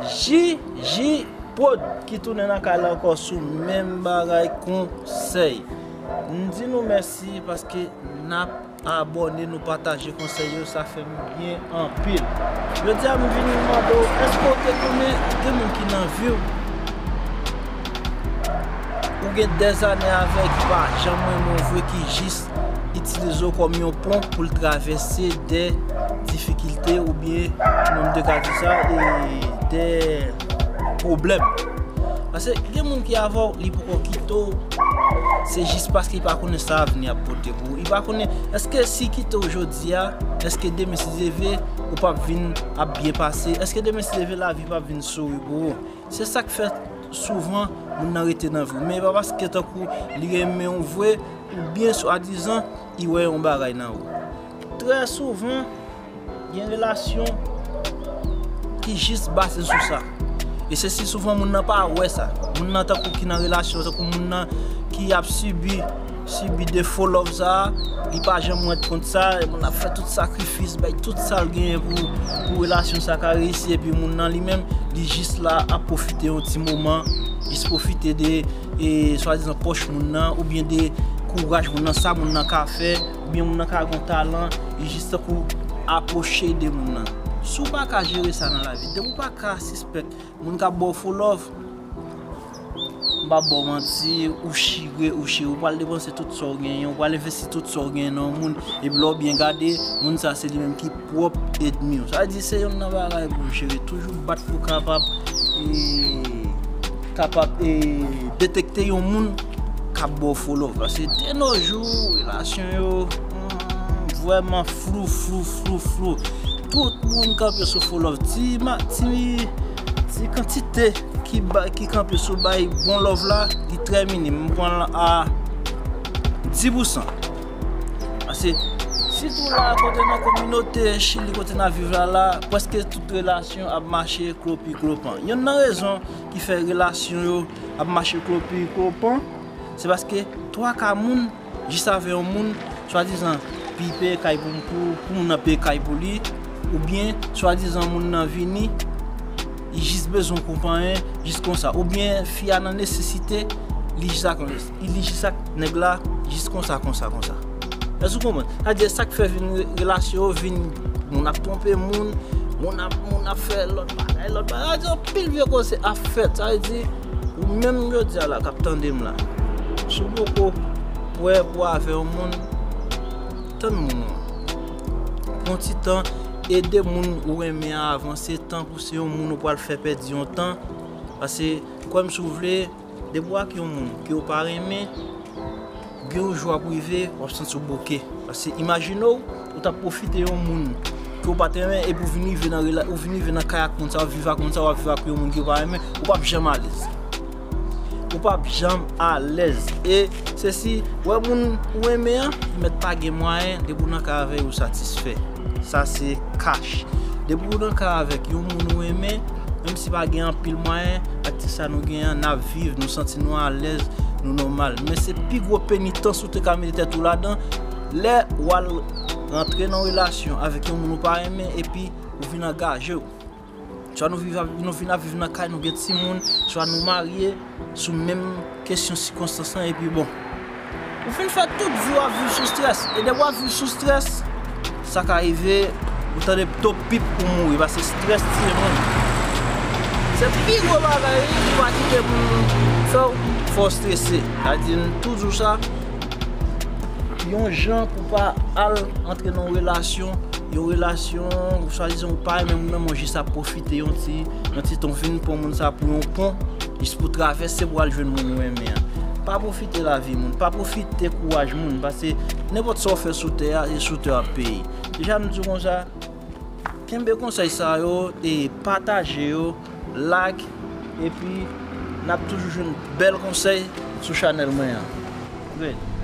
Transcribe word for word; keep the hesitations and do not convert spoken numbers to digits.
J J Prod ki tounen nan kay la ankò sou menm bagay, konsèy. M di nou mèsi paske n ap abòne, nou pataje konsèy yo, sa fè m byen anpil. Jodi a m vin mande w, èske w te konnen gen moun ki nan vi w, ou gen dèzane avè l, ki pa janm renmen w vre, ki jis itilize w kòm yon pon pou l travèse de difikilte oubyen, nou te ka di sa, e de pwoblèm. Paske gen moun ki avè w, li poko kite w, se jis paske li pa konnen sa avni ap pote pou ou. Li pa konnen, èske si kite w jodi a, èske demen si Dye vle, ou p ap vin ap byen pase? Èske demen si Dye vle, lavi p ap vin souri pou ou? Se sa k fè souvan moun nan rete nan vi w. Men e pa paske tankou li renmen w vre, oubyen swadizan li wè yon bagay nan ou. Trè souvan, gen relasyon ki jis baze sou sa. E se si souvan moun nan pa wè sa. Moun nan tankou ki nan relasyon, tankou moun nan ki ap sibi, sibi de fo love sa, li pa janm rann kont sa, moun ap fè tout sakrifis, bay tout sa l genyen pou, pou relasyon sa ka reyisi, epi moun nan li menm, li jis la ap pwofite yon ti moman, jis pwofite de, e, swadizan pòch moun nan, oubyen de kouraj moun nan, sa moun nan ka fè, oubyen moun nan ka gen talan, li jis tankou apwoche de moun nan. Si w pa ka jere sa nan lavi, depi w pa ka sispèk moun k ap ba w fo love, m p ap ba w manti, ou chire, ou chire, ou pral depanse tout sa w genyen, ou pral envesti tout sa w genyen nan yon moun, epi lè w byen gade, moun sa se li menm ki pwòp ènmi w. Sa vle di se youn nan bagay pou w jere, toujou bat pou w kapab, e, kapab, e, detekte yon moun k ap ba w fo love. Paske de nos jours, relasyon yo, hmm, vrèman flou, flou, flou, flou. Tout moun kanpe sou fo love. Ti, ma, ti, ti kantite ki, ba, ki kanpe sou bay bon love la, li trè minim. M pran l a dis pousan. Paske, sitou la, kote nan kominote Chili, kote n ap viv la, la, prèske tout relasyon ap mache klopi klopan. Youn nan rezon ki fè relasyon yo ap mache klopi klopan, se paske twa ka moun jis avè yon moun, swadizan, pou l peye kay pou, pou, pou moun nan peye kay pou li, oubyen, swadizan, moun nan vini, li jis bezwen konpayen, jis konsa, oubyen fi a nan nesesite, li jis ak, li jis ak nèg la, jis konsa, konsa, konsa. Èske w konprann? Sa vle di, sa k fè vin re-, relasyon yo vin, moun ap twonpe moun, moun ap, moun ap fè lòt bagay, lòt bagay. Sa vle di, anpil vye koze ap fèt. Sa vle di, ou menm jodi a la, k ap tande m la, si w poko prè pou avè yon moun, tann moun ou. Pran ti tan, ede moun ou renmen an avanse, tankou se yon moun ou pral fè pèdi yon tan. Paske, kwè m si w vle, depi w ak yon moun ke w pa renmen, gen yon jou ap rive, w ap santi w bouke. Paske imajine w, ou t ap pwofite yon moun ke w pa t renmen, epi w vin rive nan rela-, ou vin rive nan kay ak moun sa, w ap viv ak moun sa, w ap viv ak yon moun ke w pa renmen, ou p ap janm alèz. Ou p ap janm alèz. E se si, wè moun ou renmen an, li mèt pa gen mwayen, depi w nan kay avè l, ou satisfè. Sa se kach. Depi w nan kay avèk yon moun ou renmen, menm si pa gen anpil mwayen, ak ti sa nou genyen an, n ap viv, nou santi nou alèz, nou nòmal. Men se pi gwo penitans ou te ka mete tèt ou ladan, lè w al rantre nan relasyon avèk yon moun ou pa renmen, epi ou vin angaje w. Swa nou viv ap, nou vin ap viv nan kay, nou gen timoun, swa nou marye, sou menm kesyon sikonstans lan, epi bon. Ou fin fè tout vi w ap viv sou strès. E depi w ap viv sou strès, sa ka rive, ou tande to pip ou mouri, paske strès tiye moun. Se pi gwo bagay, wi, pou pa kite moun fè w, fè w strese. Sa di, m toujou sa, yon jan pou pa al antre nan yon relasyon, yon relasyon, ou swadizan ou pa renmen moun nan, men w jis ap pwofite yon ti, yon ti tan, w vin pran moun sa pou yon pon, jis pou travèse pou al jwenn moun ou renmen an. Pa pwofite lavi moun, pa pwofite kouraj moun, paske nenpòt sa w fè sou tè a, e sou tè w ap peye. Deja m di w konsa, kenbe konsèy sa yo, e pataje yo, like, epi n ap toujou jwenn bèl konsèy sou chanèl mwen an. Great.